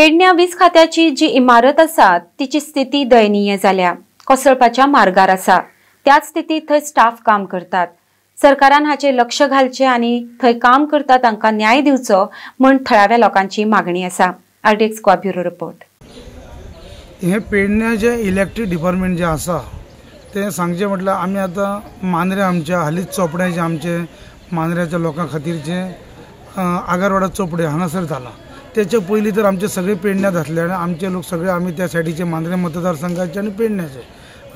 पेडण्या वीज खात्याची जी इमारत आसा तिची स्थिती दयनीय जाल्या, कोसळपाच्या मार्गार आसा। त्याच स्थितीत थंय स्टाफ काम करतात। सरकारान हाचे लक्ष घालचे आनी थंय काम करता तांकां न्याय दिवचो म्हूण थळाव्या लोकांची मागणी आसा। RDX Goa bureau report. हे पेडण्या जे इलेक्ट्रीक डिपार्टमेंट जे आसा ते सांगचे म्हटल्यार आमी आतां मांद्रे आमच्या हालींच चोपड्याचे आमचे मांद्र्याच्या लोकां खातीर जे आगरवाडा चोपडे हांगासर जाला, तेच्या पयलीं तर आमचे सगळे पेडण्यात आसले आनी आमचे लोक सगळे आमी त्या सायडीचे मांद्रे मतदारसंघाचे आनी पेडण्याचे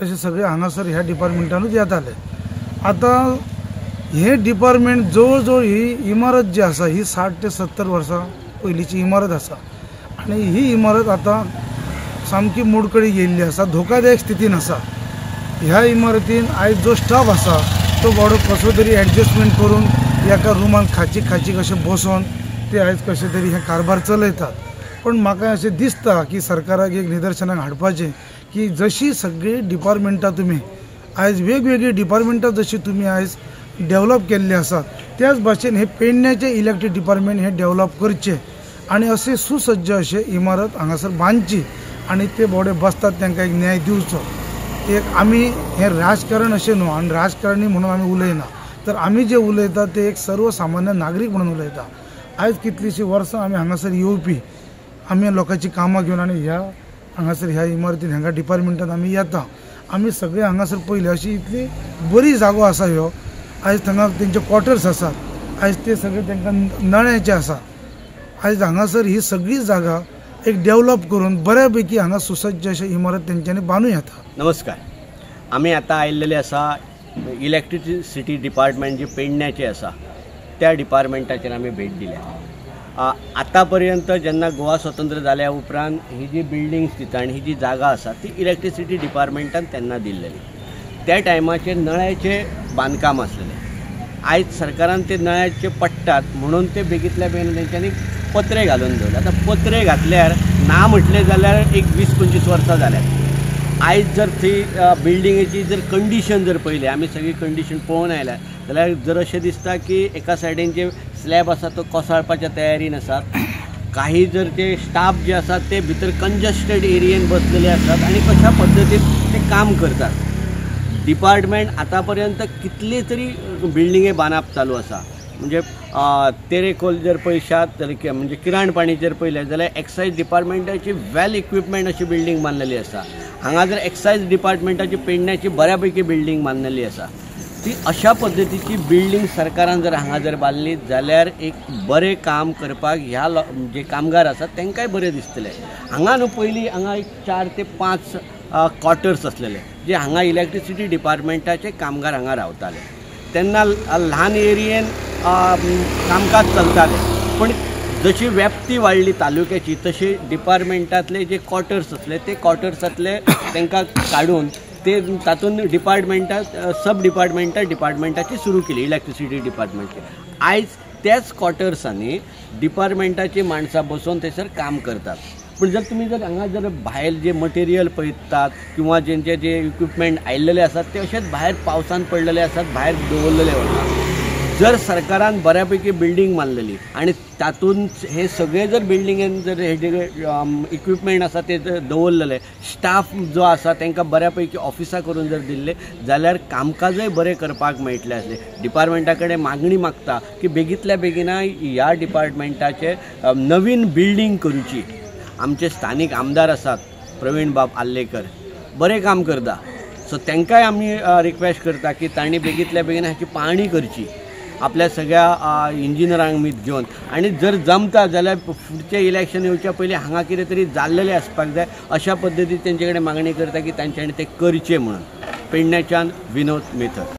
अशे सगळे हांगासर ह्या डिपार्टमेंटानूच येताले। आतां हे डिपार्टमेंट जवळ जवळ ही इमारत जी आसा ही 60 ते 70 वर्सां पयलींची इमारत आसा आनी ही इमारत आतां सामकी मोडकळी येयल्ली आसा, धोकादायक स्थितीन आसा। ह्या इमारतीन आयज जो स्टाफ आसा तो बाबडो कसो तरी एडजस्टमेंट करून एका रुमान खाचीक खाचीक अशें बसोन ते आयज कशें तरी हे कारभार चलयतात। पण म्हाका अशें दिसता की सरकाराक एक निदर्शनाक हाडपाचें की जशी सगळीं डिपार्टमेंटां तुमी आयज वेगवेगळीं डिपार्टमेंटां जशी तुमी आयज डेवलप केल्ली आसात त्याच भाशेन हे पेडण्याचें इलेक्ट्रीक डिपार्टमेंट हे डेवलप करचें आनी अशें सुसज्ज अशें इमारत हांगासर बांदची आनी ते बोडे बसतात तांकां एक न्याय दिवचो। एक आमी हें राजकारण अशें न्हू आनी राजकारणी म्हणून आमी उलयना, तर आमी जे उलयता ते एक सर्वसामान्य नागरीक म्हणून उलयता। आयज कितलींशीं वर्सां आमी हांगासर येवपी, आमी लोकांची कामां घेवन आनी ह्या हांगासर ह्या इमारतीन हांगा डिपार्टमेंटान आमी येता। आमी सगळे हांगासर पयले अशी इतली बरी जागो आसा ह्यो, आयज थंगा तेंचे क्वॉर्टर्स आसात, आयज ते सगळे तांकां नळ्याचे आसा। आयज हांगासर ही सगळी जागा एक डेवलप करून बऱ्यापैकी हांगा सुसज्ज अशें इमारत तेंच्यांनी बांदूं येता। नमस्कार, आमी आतां आयिल्लेले आसा इलेक्ट्रिसिटी डिपार्टमेंट जे पेडण्याचे आसा त्या डिपार्टमेंटाचेर आमी भेट दिल्या। आतां पर्यंत जेन्ना गोवा स्वतंत्र जाल्या उपरांत ही जी बिल्डिंग्स दिता आनी ही जी जागा आसा ती इलेक्ट्रिसिटी डिपार्टमेंटान तेन्ना दिल्लेली। त्या टायमाचेर नळ्याचें बांदकाम आसलेलें। आयज सरकारान ते नळ्याचे पडटात म्हणून ते बेगीतल्या बेगीन तेंच्यांनी पत्रे घालून दवरले। आतां पत्रे घातल्यार ना म्हटलें जाल्यार एक 20-25 वर्सां जाल्यात। आयज जर थंय बिल्डिंगेची जर कंडिशन जर पळयली, आमी सगळी कंडिशन पळोवन आयल्या जाल्यार जर अशें दिसता की एका सायडीन जे स्लॅब आसा तो कोसळपाच्या तयारीन आसात, काही जर ते स्टाफ जे आसात ते भितर कंजस्टेड एरियेन बसलेले आसात आनी कशा पद्दतीन ते काम करतात। डिपार्टमेंट आतां पर्यंत कितले तरी बिल्डिंगे बांदप चालू आसा, म्हणजे तेरेखोल जर पळयशात जाल्यार म्हणजे किराणपाणी जर पळयलें जाल्यार एक्सायज डिपार्टमेंटाची वेल इक्विपमेंट अशी बिल्डींग बांदलेली आसा। हांगा जर एक्सायज डिपार्टमेंटाची पेडण्याची बऱ्यापैकी बिल्डींग बांदलेली आसा, ती अशा पद्दतीची बिल्डींग सरकारान जर हांगा जर बांदली जाल्यार एक बरें काम करपाक ह्या जे कामगार आसात तांकांय बरें दिसतलें। हांगा न्हू पयलीं हांगा एक 4 ते 5 क्वॉर्टर्स आसलेले जे हांगा इलेक्ट्रिसिटी डिपार्टमेंटाचे कामगार हांगा रावताले। तेन्ना ल्हान एरियेन कामकाज चलतालें, पण जशी व्याप्ती वाडली तालुक्याची तशी डिपार्टमेंटांतले जे क्वॉर्टर्स आसले ते क्वॉर्टर्सांतले तांकां काडून ते तातूंत डिपार्टमेंटात सब डिपार्टमेंटां डिपार्टमेंटाची सुरू केली इलेक्ट्रिसिटी डिपार्टमेंटची। आयज त्याच क्वॉर्टर्सांनी डिपार्टमेंटाची माणसां बसोवन थंयसर काम करतात। पूण जर तुमी जर हांगा जर भायर जे मटेरियल पळयतात किंवा जेंचे जे इक्विपमेंट आयिल्लेले आसात ते अशेच भायर पावसान पडलेले आसात, भायर दवरलेले वता। जर सरकारान बऱ्यापैकी बिल्डींग बांदलेली आनी तातूंत हे सगळे जर बिल्डिंगेन जर हे जे इक्विपमेंट आसा ते दवरलेले, स्टाफ जो आसा तांकां बऱ्यापैकी ऑफिसां करून जर दिल्ले जाल्यार कामकाजय बरें करपाक मेळटलें आसलें। डिपार्टमेंटा कडेन मागणी मागता की बेगींतल्या बेगिना ह्या डिपार्टमेंटाचें नवीन बिल्डींग करूची। आमचे स्थानीक आमदार आसात प्रवीण बाब आर्लेकर, बरें काम करता, सो तांकांय आमी रिक्वेस्ट करता की तांणी बेगींतल्या बेगीन हाची पाहणी करची आपल्या सगळ्या इंजिनियरांक मीत घेवन, आनी जर जमता जाल्यार फुडचें इलेक्शन येवच्या पयलीं हांगा कितें तरी जाल्लेलें आसपाक जाय अशा पद्दतीन तेंचे कडेन मागणी करता की तांच्यांनी तें करचें म्हणून। पेडण्याच्यान विनोद मेथर।